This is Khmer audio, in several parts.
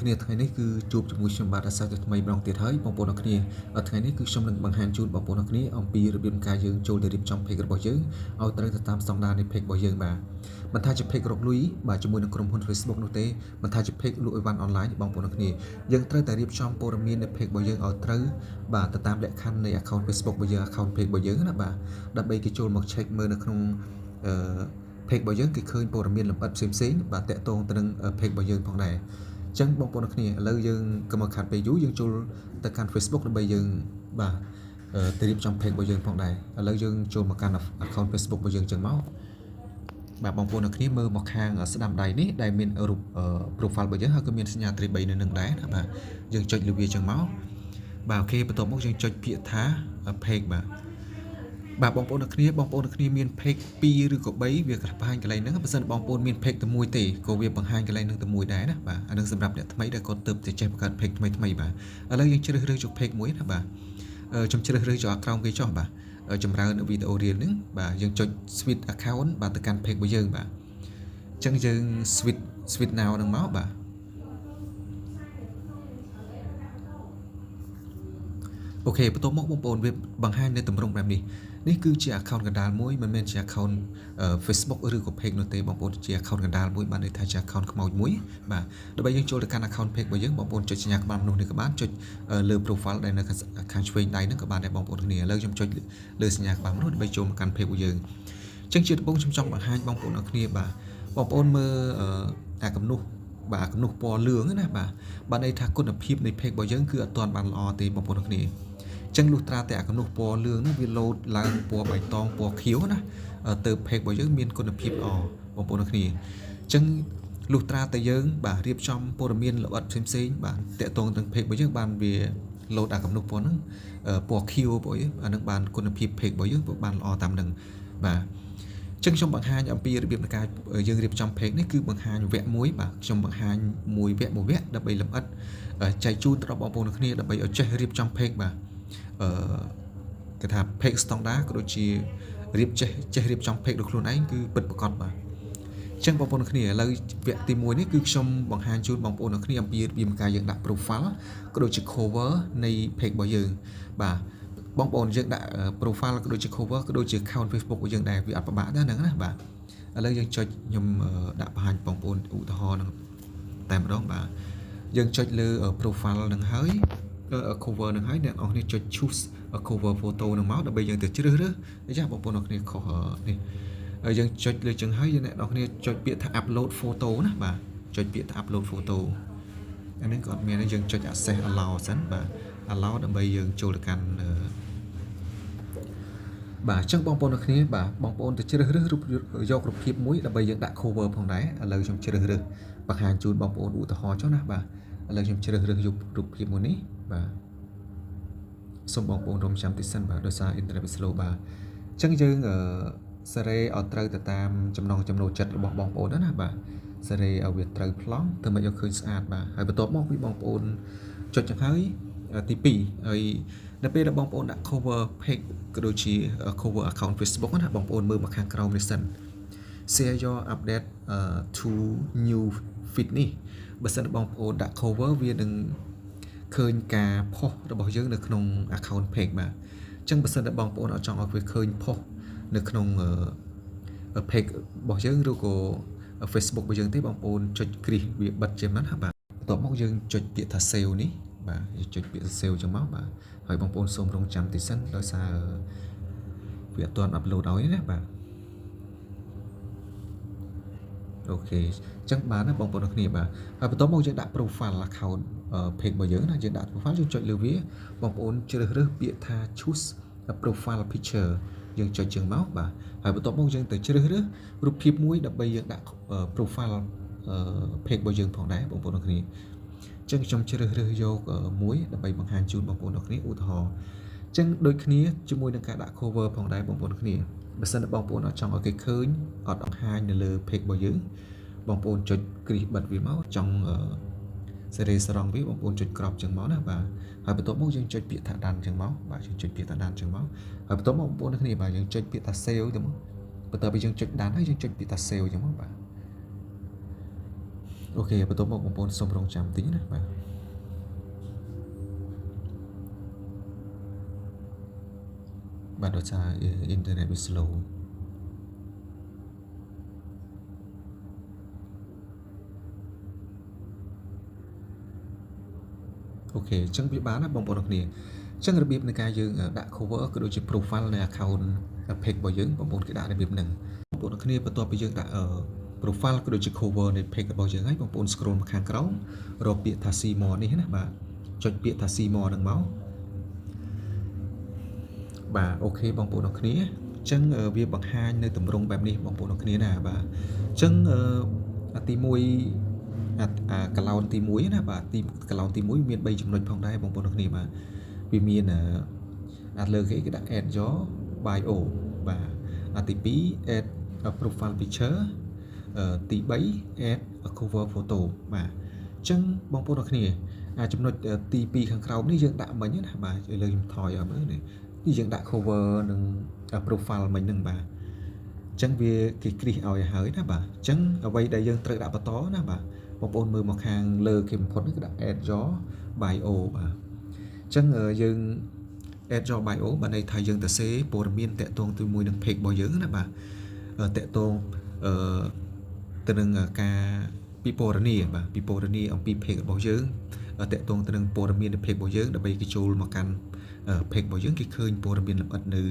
គ្នាថ្ងៃនេះគឺជួបជាមួយខ្ញុំបាទអាសាជាថ្មីម្ដងទៀតហើយបងប្អូនអរគ្នាថ្ងៃនេះគឺខ្ញុំនឹងបង្ហាញជូនបងប្អូនអរគ្នាអំពីរបៀបការយើងចូលទៅរៀបចំ page របស់យើងឲ្យត្រូវទៅតាមស្តង់ដារនៃ page របស់យើងបាទមិនថាជា page រកលុយបាទជាមួយនឹងក្រុមហ៊ុន Facebook នោះទេមិនថាជា page លក់អីវ៉ាន់អនឡាញបងប្អូនអរគ្នាយើងត្រូវតែរៀបចំព័ត៌មាននៃ page របស់យើងឲ្យត្រូវបាទទៅតាមលក្ខខណ្ឌនៃ account Facebook របស់យើង account page របស់យើងណាបាទដើម្បីគេចូលមក check មើលនៅក្នុងអឺ page របស់យើងគេឃើញព័ត៌មានលម្អិតផ្សេងៗបាទតាក់ទងទៅនឹង page របស់យើងផងដែរអញ្ចឹងបងប្អូនអរគ្នាឥឡូវយើងកុំឲ្យខាតពេលយូរយើងចូលទៅកាន់ Facebook ដើម្បីយើងបាទទៅរៀបចំ page របស់យើងផងដែរឥឡូវយើងចូលមកកាន់ account Facebook របស់យើងអញ្ចឹងមកបាទបងប្អូនអរគ្នាមើលមកខាងស្ដាំដៃនេះដែលមានរូប profile របស់យើងហើយក៏មានសញ្ញាត្រី3នៅនឹងដែរណាបាទយើងចុចលើវាអញ្ចឹងមកបាទ OK បន្ទាប់មកយើងចុចពាក្យថា page បាទបាទបងប្អូនអរគ្នាបងប្អូនអរគ្នាមាន page 2ឬក៏3វាបង្ហាញកន្លែងហ្នឹងបើសិនបងប្អូនមាន page តែមួយទេក៏វាបង្ហាញកន្លែងហ្នឹងតែមួយដែរណាបាទអានឹងសម្រាប់អ្នកថ្មីដែលគាត់ទើបតែចេះបង្កើត page ថ្មីថ្មីបាទឥឡូវយើងជ្រើសរើសយក page មួយណាបាទខ្ញុំជ្រើសរើសយកអាក្រោមគេចុះបាទចម្រើនវីដេអូ reel ហ្នឹងបាទយើងចុច switch account បាទទៅកាន់ page របស់យើងបាទអញ្ចឹងយើង switch now ហ្នឹងមកបាទ OK បន្ទាប់មកបងប្អូនវាបង្ហាញនៅទម្រង់បែបនេះនេះគឺជា account កណ្ដាលមួយមិនមែនជា account Facebook ឬក៏ page នោះទេបងប្អូនជា account កណ្ដាលមួយបានន័យថាជា account ខ្មោចមួយបាទដើម្បីយើងចូលទៅកាន់ account page របស់យើងបងប្អូនចុចសញ្ញាក្បាលមនុស្សនេះក៏បានចុចលើ profile ដែលនៅខាងឆ្វេងដៃហ្នឹងក៏បានដែរបងប្អូនគ្នាឥឡូវខ្ញុំចុចលើសញ្ញាក្បាលមនុស្សដើម្បីចូលមកកាន់ page របស់យើងអញ្ចឹងជាដំបូងខ្ញុំចង់បង្ហាញបងប្អូនអរគ្នាបាទបងប្អូនមើលអាកំនោះបាទអាកំនោះពណ៌លឿងណាបាទបានន័យថាគុណភាពនៃ page របស់យើងគឺអត់ទាន់បានល្អទេបងប្អូនអរគ្នាចឹងលុះត្រាតែអាកំនោះពណ៌លឿងនោះវាលោតឡើងពណ៌បៃតងពណ៌ខៀវណាទៅ page របស់យើងមានគុណភាពល្អបងប្អូនអរគ្នាអញ្ចឹងលុះត្រាតែយើងបាទរៀបចំព័ត៌មានលម្អិតផ្សេងៗបាទតាក់ទងនឹង page របស់យើងបានវាលោតអាកំនោះពណ៌ហ្នឹងពណ៌ខៀវពណ៌អីអានឹងបានគុណភាព page របស់យើងបានល្អតាមនឹងបាទចឹងខ្ញុំបង្ហាញអំពីរបៀបនៃការយើងរៀបចំ page នេះគឺបង្ហាញវគ្គមួយបាទខ្ញុំបង្ហាញមួយវគ្គមួយវគ្គដើម្បីលម្អិតចែកជូនទៅដល់បងប្អូនគ្នាដើម្បីឲ្យចេះរៀបចំ page បាទអឺគេថា page standard ក៏ដូចជារៀបចេះចេះរៀបចំ page ដោយខ្លួនឯងគឺពិតប្រាកដបាទអញ្ចឹងបងប្អូនគ្នាឥឡូវវគ្គទី1នេះគឺខ្ញុំបង្ហាញជូនបងប្អូនគ្នាអំពីរបៀបការយើងដាក់ profile ក៏ដូចជា cover នៃ page របស់យើងបាទបងប្អូនយើងដាក់ profile ក៏ដូចជា cover ក៏ដូចជា account Facebook របស់យើងដែរវាអត់ពិបាកដែរហ្នឹងណាបាទឥឡូវយើងចុចខ្ញុំដាក់បង្ហាញបងប្អូនឧទាហរណ៍ហ្នឹងតែម្ដងបាទយើងចុចលើ profile ហ្នឹងហើយ cover នឹងហើយអ្នកនរគ្នាចុច choose cover photo នឹងមកដើម្បីយើងទៅជ្រើសរើសចាបងប្អូនអរគ្នាខុសនេះយើងចុចលើចឹងហើយអ្នកនរគ្នាចុចពាក្យថា upload photo ណាបាទចុចពាក្យថា upload photo អានេះក៏អត់មានទេយើងចុច access allow សិនបាទ allow ដើម្បីយើងចូលទៅកាន់បាទអញ្ចឹងបងប្អូនអរគ្នាបាទបងប្អូនទៅជ្រើសរើសរូបយករូបភាពមួយដើម្បីយើងដាក់ cover ផងដែរឥឡូវខ្ញុំជ្រើសរើសបង្ហាញជូនបងប្អូនឧទាហរណ៍ចុះណាបាទឥឡូវខ្ញុំជ្រើសរើសយករូបភាពមួយនេះបាទសូមបងប្អូនរងចាំតិចសិនបាទដោយសារអ៊ីនធឺណិតវា slow បាទអញ្ចឹងយើងសេរីឲ្យត្រូវទៅតាមចំណង់ចំណូលចិត្តរបស់បងប្អូនណាបាទសេរីឲ្យវាត្រូវប្លង់ធ្វើម៉េចឲ្យឃើញស្អាតបាទហើយបន្ទាប់មកពីបងប្អូនចុចចឹងហើយទី2ហើយនៅពេលដែលបងប្អូនដាក់ cover page ក៏ដូចជា cover account Facebook ណាបងប្អូនមើលមកខាងក្រោមនេះសិន share your update to new feed នេះបើសិនបងប្អូនដាក់ cover វានឹងឃើញការផុសរបស់យើងនៅក្នុង account page បាទអញ្ចឹងបើសិនតែបងប្អូនអត់ចង់ឲ្យវាឃើញផុសនៅក្នុង page របស់យើងឬក៏ Facebook របស់យើងទេបងប្អូនចុចគ្រីសវាបិទជាមិនណាបាទបន្ទាប់មកយើងចុចពាក្យថា save នេះបាទយើងចុចពាក្យ save ចឹងមកបាទហើយបងប្អូនសូមរងចាំតិចសិនដោយសារវាអត់ទាន់ upload ឲ្យណាបាទ OK អញ្ចឹងបានណាបងប្អូនគ្នាបាទហើយបន្ទាប់មកយើងដាក់ profile account page របស់យើងណាយើងដាក់ profile យើងចុចលើវាបងប្អូនជ្រើសរើសពាក្យថា choose profile picture យើងចុចជាងមកបាទហើយបន្ទាប់មកយើងទៅជ្រើសរើសរូបភាពមួយដើម្បីយើងដាក់ profile page របស់យើងផងដែរបងប្អូនគ្នាអញ្ចឹងខ្ញុំជ្រើសរើសយកមួយដើម្បីបង្ហាញជូនបងប្អូនគ្នាឧទាហរណ៍អញ្ចឹងដូចគ្នាជាមួយនឹងការដាក់ cover ផងដែរបងប្អូនគ្នាបើសិនបងប្អូនអត់ចង់ឲ្យគេឃើញអត់បង្ហាញនៅលើ page របស់យើងបងប្អូនចុចគ្រីសបិទវាមកចង់សេរីស្រង់វាបងប្អូនចុច crop ចឹងមកណាបាទហើយបន្ទាប់មកយើងចុចពាក្យថា done ចឹងមកបាទយើងចុចពាក្យថា done ចឹងមកហើយបន្ទាប់មកបងប្អូនគ្នាបាទយើងចុចពាក្យថា save ទៅមកបន្ទាប់ពីយើងចុច done ហើយយើងចុចពាក្យថា save ចឹងមកបាទ OK បន្ទាប់មកបងប្អូនសូមរងចាំតិចណាបាទបាទដោយសារអ៊ីនធឺណិតវា slow។ OK អញ្ចឹងវាបានណាបងប្អូនគ្នា។អញ្ចឹងរបៀបនៃការយើងដាក់ cover ក៏ដូចជា profile នៃ account page របស់យើងបងប្អូនគេដាក់របៀបហ្នឹងបងប្អូនគ្នាបន្ទាប់ពីយើងដាក់ profile ក៏ដូចជា cover នៃ page របស់យើងហើយបងប្អូន scroll មកខាងក្រោមរកពាក្យថា see more នេះណាបាទចុចពាក្យថា see more ហ្នឹងមកបាទ OK បងប្អូនអរគ្នាអញ្ចឹងវាបង្ហាញនៅទម្រង់បែបនេះបងប្អូនអរគ្នាណាបាទអញ្ចឹងអាទី1អាកឡោនទី1ណាបាទទីកឡោនទី1មាន3ចំណុចផងដែរបងប្អូនអរគ្នាបាទវាមានអាលើគេគេដាក់ add your bio បាទអាទី2 add profile picture ទី3 add a cover photo បាទអញ្ចឹងបងប្អូនអរគ្នាអាចំណុចទី2ខាងក្រោមនេះយើងដាក់មិញណាបាទឥឡូវខ្ញុំថយឲ្យមើលនេះនេះយើងដាក់ cover និង profile មិញហ្នឹងបាទអញ្ចឹងវាគេគ្រីសឲ្យហើយណាបាទអញ្ចឹងអ្វីដែលយើងត្រូវដាក់បន្តណាបាទបងប្អូនមើលមកខាងលើគេបំផុតនេះគឺដាក់ add your bio បាទអញ្ចឹងយើង add your bio បានន័យថាយើងទៅសេព័ត៌មានតាក់ទងជាមួយនឹង page របស់យើងណាបាទតាក់ទងអឺទៅនឹងការពិពណ៌នាបាទពិពណ៌នាអំពី page របស់យើងតាក់ទងទៅនឹងព័ត៌មាននៃ page របស់យើងដើម្បីគេចូលមកកាន់ page របស់យើងគេឃើញព័ត៌មានលម្អិតនៅ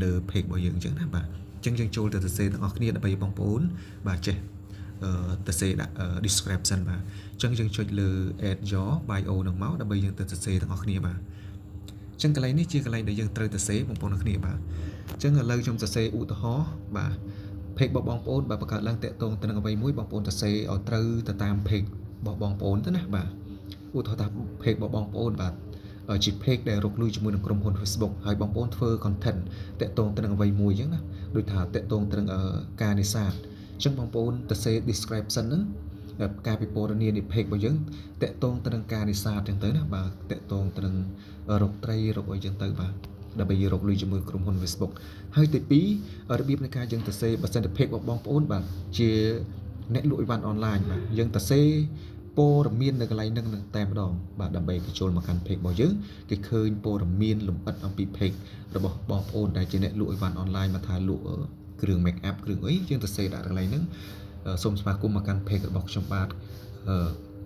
លើ page របស់យើងអញ្ចឹងណាបាទអញ្ចឹងយើងចូលទៅសរសេរទាំងអស់គ្នាដើម្បីបងប្អូនបាទចេះទៅសេដាក់ description បាទអញ្ចឹងយើងចុចលើ add your bio នឹងមកដើម្បីយើងទៅសរសេរទាំងអស់គ្នាបាទអញ្ចឹងកន្លែងនេះជាកន្លែងដែលយើងត្រូវទៅសេបងប្អូនទាំងគ្នាបាទអញ្ចឹងឥឡូវខ្ញុំសរសេរឧទាហរណ៍បាទ page របស់បងប្អូនបាទបង្កើតឡើងតាក់ទងទៅនឹងអ្វីមួយបងប្អូនសរសេរឲ្យត្រូវទៅតាម page របស់បងប្អូនទៅណាបាទឧទាហរណ៍ថា page របស់បងប្អូនបាទជា page ដែលរកលុយជាមួយនឹងក្រុមហ៊ុន Facebook ហើយបងប្អូនធ្វើ content តាក់ទងទៅនឹងអ្វីមួយអញ្ចឹងណាដូចថាតាក់ទងទៅនឹងការនេសាទអញ្ចឹងបងប្អូនទៅសេ description ហ្នឹងការពិពណ៌នានៃ page របស់យើងតាក់ទងទៅនឹងការនេសាទអញ្ចឹងទៅណាបាទតាក់ទងទៅនឹងរកត្រីរកអីអញ្ចឹងទៅបាទដើម្បីរកលុយជាមួយក្រុមហ៊ុន Facebook ហើយទី2របៀបនៃការយើងទៅសេបើសិនជា page របស់បងប្អូនបាទជាអ្នកលក់អីវ៉ាន់អនឡាញបាទយើងទៅសេព័ត៌មាននៅកន្លែងហ្នឹងនឹងតែម្ដងបាទដើម្បីគេចូលមកកាន់ page របស់យើងគេឃើញព័ត៌មានលម្អិតអំពី page របស់បងប្អូនដែលជាអ្នកលក់អីវ៉ាន់អនឡាញមកថាលក់គ្រឿង make up គ្រឿងអីយើងទៅសេដាក់កន្លែងហ្នឹងសូមស្វាគមន៍មកកាន់ page របស់ខ្ញុំបាទ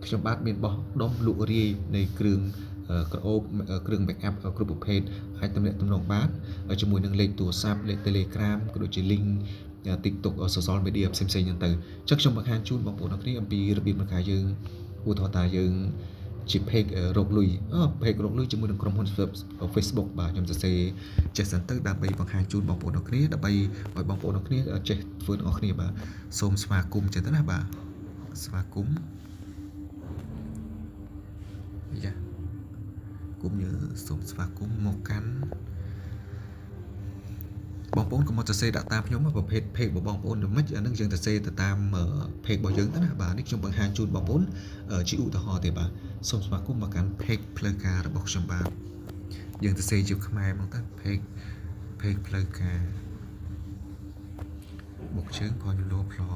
ខ្ញុំបាទមានបោះដុំលក់រាយនៃគ្រឿងក្រអូបគ្រឿង make up គ្រប់ប្រភេទអាចទំនាក់ទំនងបានជាមួយនឹងលេខទូរស័ព្ទលេខ Telegram ក៏ដូចជា link TikTok social media ផ្សេងៗហ្នឹងទៅអញ្ចឹងខ្ញុំបង្ហាញជូនបងប្អូនអរគ្នាអំពីរបៀបនៃការយើងឧទាហរណ៍ថាយើងជា page រកលុយ page រកលុយជាមួយនឹងក្រុមហ៊ុន Facebook បាទខ្ញុំសរសេរចេះសិនទៅដើម្បីបង្ហាញជូនបងប្អូនអរគ្នាដើម្បីឲ្យបងប្អូនអរគ្នាចេះធ្វើទាំងអស់គ្នាបាទសូមស្វាគមន៍ចឹងទៅណាបាទស្វាគមន៍យ៉ាគុំយើងសូមស្វាគមន៍មកកាន់បងប្អូនកុំមកសរសេរដាក់តាមខ្ញុំប្រភេទ page របស់បងប្អូនទៅមិនអានឹងយើងសរសេរទៅតាម page របស់យើងទៅណាបាទនេះខ្ញុំបង្ហាញជូនបងប្អូនជាឧទាហរណ៍ទេបាទសូមស្វាគមន៍មកកាន់ page ផ្លូវការរបស់ខ្ញុំបាទយើងសរសេរជាខ្មែរហ្មងទៅ page ផ្លូវការបុកជើងផលលោផ្លោ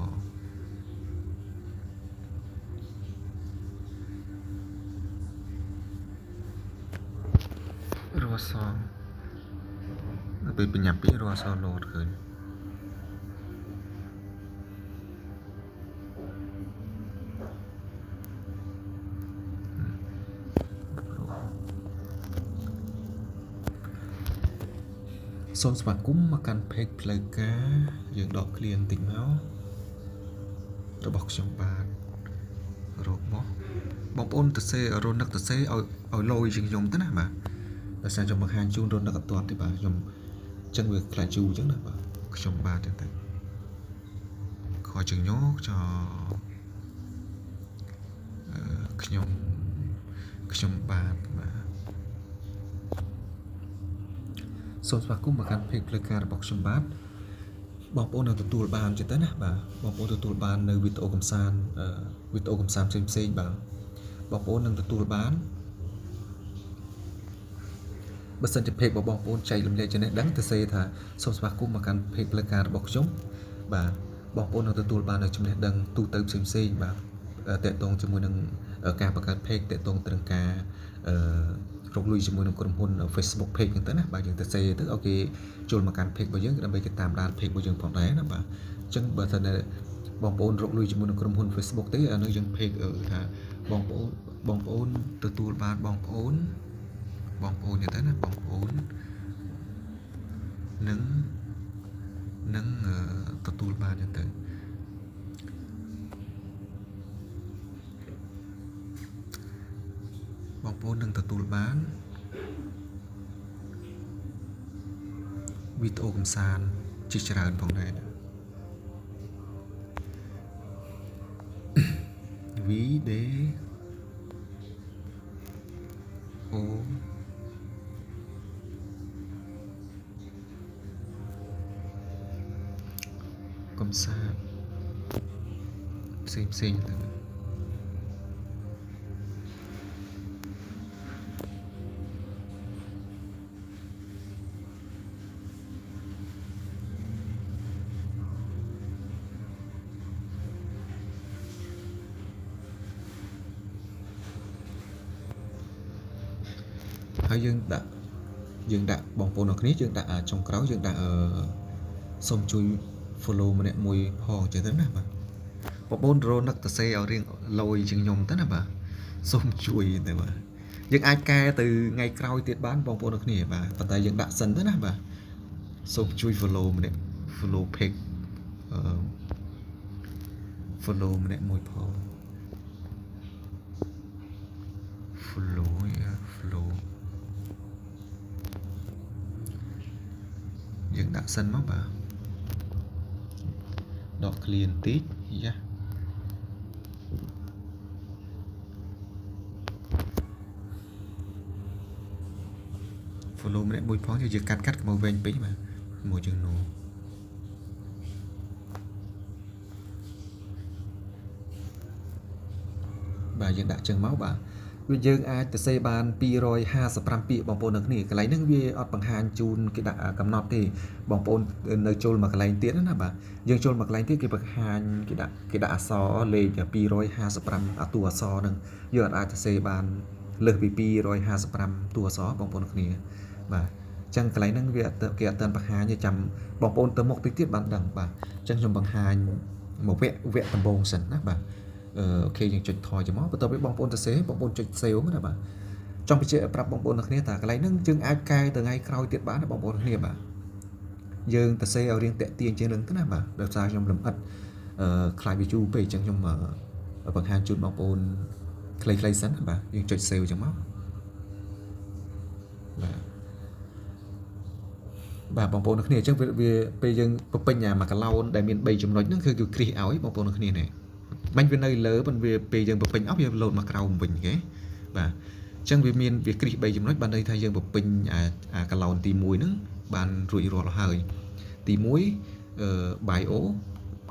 រស់សពេលបញ្ញាពីរស់សលោតឃើញសូមស្វាគមន៍មកកាន់ page ផ្លូវការយើងដកឃ្លាបន្តិចមករបស់ខ្ញុំបាទរកមកបងប្អូនទៅសេរនឹកទៅសេឲ្យឲ្យលយជាងខ្ញុំទៅណាបាទដោយសារខ្ញុំបង្ហាញជូនរនឹកអត់ទាន់ទេបាទខ្ញុំអញ្ចឹងវាខ្លាចយូរអញ្ចឹងណាបាទខ្ញុំបាទចឹងទៅខជើងញោចខ្ញុំខ្ញុំបាទបាទសូមស្វាគមន៍មកកាន់ page ផ្លូវការរបស់ខ្ញុំបាទបងប្អូននឹងទទួលបានចឹងទៅណាបាទបងប្អូនទទួលបាននៅវីដេអូកំសាន្តវីដេអូកំសាន្តផ្សេងផ្សេងបាទបងប្អូននឹងទទួលបានបើសិនជា page របស់បងប្អូនចែករំលែកចំណេះដឹងទៅសេថាសូមស្វាគមន៍មកកាន់ page ផ្លូវការរបស់ខ្ញុំបាទបងប្អូននឹងទទួលបាននៅចំណេះដឹងទូទៅផ្សេងផ្សេងបាទ តាក់ទងជាមួយនឹងការបង្កើត page តាក់ទងទៅនឹងការអឺរកលុយជាមួយនឹងក្រុមហ៊ុន Facebook page ហ្នឹងទៅណាបាទយើងទៅសេទៅឲ្យគេចូលមកកាន់ page របស់យើងដើម្បីគេតាមដាន page របស់យើងផងដែរណាបាទអញ្ចឹងបើសិនបងប្អូនរកលុយជាមួយនឹងក្រុមហ៊ុន Facebook ទេអានោះយើង page ថាបងប្អូនបងប្អូនទទួលបានបងប្អូនបងប្អូនយ៉ាងទៅណាបងប្អូននឹងនឹងទទួលបានយ៉ាងទៅបងប្អូននឹងទទួលបានវីដេអូកំសាន្តជាច្រើនផងដែរវីដេអូកំសាន្តផ្សេងផ្សេងទៅហើយយើងដាក់បងប្អូនអរគ្នាយើងដាក់ចុងក្រោយយើងដាក់សូមជួយ follow ម្នាក់មួយផងចឹងទៅណាបាទបងប្អូនរនឹកទៅសេឲ្យរៀងលយជាងខ្ញុំទៅណាបាទសូមជួយទៅបាទយើងអាចកែទៅថ្ងៃក្រោយទៀតបានបងប្អូនអរគ្នាបាទប៉ុន្តែយើងដាក់សិនទៅណាបាទសូមជួយ follow ម្នាក់ follow page follow ម្នាក់មួយផង follow follow យើងដាក់សិនមកបាទដក clear បន្តិចយ៉ា follow ម្នាក់មួយផងយើងកាត់កាត់កុំឲ្យវែងពេកបាទមួយជាងនោះបាទយើងដាក់ចឹងមកបាទវាយើងអាចទៅសេបាន255ពាក្យបងប្អូននៅគ្នាកន្លែងហ្នឹងវាអត់បង្ហាញជូនគេដាក់កំណត់ទេបងប្អូននៅចូលមកកន្លែងទៀតណាបាទយើងចូលមកកន្លែងទៀតគេបង្ហាញគេដាក់អក្សរលេខ255តួអក្សរហ្នឹងយើងអាចទៅសេបានលើសពី255តួអក្សរបងប្អូនគ្នាបាទអញ្ចឹងកន្លែងហ្នឹងវាគេអត់ទាន់បង្ហាញទេចាំបងប្អូនទៅមុខតិចទៀតបានដឹងបាទអញ្ចឹងខ្ញុំបង្ហាញមកវគ្គដំបូងសិនណាបាទអូខេយើងចុចថយទៅមកបន្ទាប់ពីបងប្អូនទៅសេបងប្អូនចុច save ណាបាទចង់បញ្ជាក់ប្រាប់បងប្អូនទាំងគ្នាថាកន្លែងហ្នឹងយើងអាចកែទៅថ្ងៃក្រោយទៀតបានណាបងប្អូនគ្នាបាទយើងទៅសេឲ្យរៀងតាក់ទាញជាងនឹងទៅណាបាទដោយសារខ្ញុំលំអិតខ្លាចវាយូរពេកអញ្ចឹងខ្ញុំបង្ហាញជូនបងប្អូនខ្លីៗសិនណាបាទយើងចុច save អញ្ចឹងមកបាទបាទបងប្អូនគ្នាអញ្ចឹងវាពេលយើងពពេញអាមួយកឡោនដែលមាន3ចំណុចហ្នឹងគឺគ្រីសឲ្យបងប្អូនគ្នានេះបាញ់វានៅលើប៉ុន្តែវាពេលយើងពពេញអស់វាលោតមកក្រោមវិញគេបាទអញ្ចឹងវាមានវាគ្រីស3ចំណុចបានន័យថាយើងពពេញអាកឡោនទី1ហ្នឹងបានរួចរាល់ហើយទី1 bio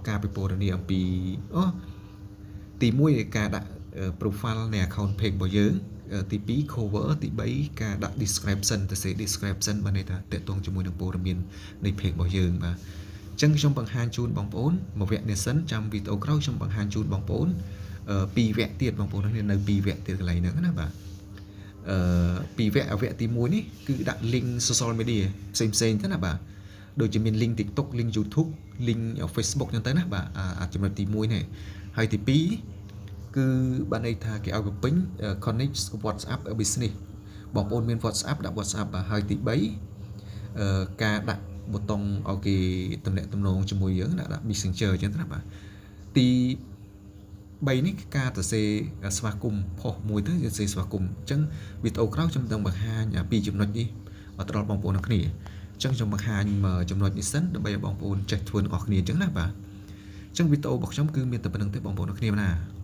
ការពិពណ៌នាអំពីទី1ការដាក់ profile នៃ account page របស់យើងទី2 cover ទី3ការដាក់ description ទៅសេ description បានន័យថាតាក់ទងជាមួយនឹងព័ត៌មាននៃ page របស់យើងបាទអញ្ចឹងខ្ញុំបង្ហាញជូនបងប្អូនមួយវគ្គនេះសិនចាំវីដេអូក្រោយខ្ញុំបង្ហាញជូនបងប្អូនពីរវគ្គទៀតបងប្អូននេះនៅពីរវគ្គទៀតកន្លែងហ្នឹងណាបាទពីរវគ្គវគ្គទី1នេះគឺដាក់ link social media ផ្សេងផ្សេងទៅណាបាទដូចជាមាន link TikTok link YouTube link Facebook ចឹងទៅណាបាទអាចំណុចទី1នេះហើយទី2គឺបានន័យថាគេឲ្យបំពេញ connect WhatsApp business បងប្អូនមាន WhatsApp ដាក់ WhatsApp បាទហើយទី3ការដាក់ប៊ូតុងឲ្យគេតំណាក់តំណងជាមួយយើងដាក់ Messenger អញ្ចឹងណាបាទទី3នេះការសរសេរស្វាគមន៍ផុសមួយទៅយើងសរសេរស្វាគមន៍អញ្ចឹងវីដេអូក្រោយខ្ញុំនឹងបង្ហាញពីចំណុចនេះទៅដល់បងប្អូនទាំងគ្នាអញ្ចឹងខ្ញុំបង្ហាញចំណុចនេះសិនដើម្បីឲ្យបងប្អូនចេះធ្វើទាំងអស់គ្នាអញ្ចឹងណាបាទអញ្ចឹងវីដេអូរបស់ខ្ញុំគឺមានតែប៉ុណ្្នឹងទេបងប្អូនទាំងគ្នាណា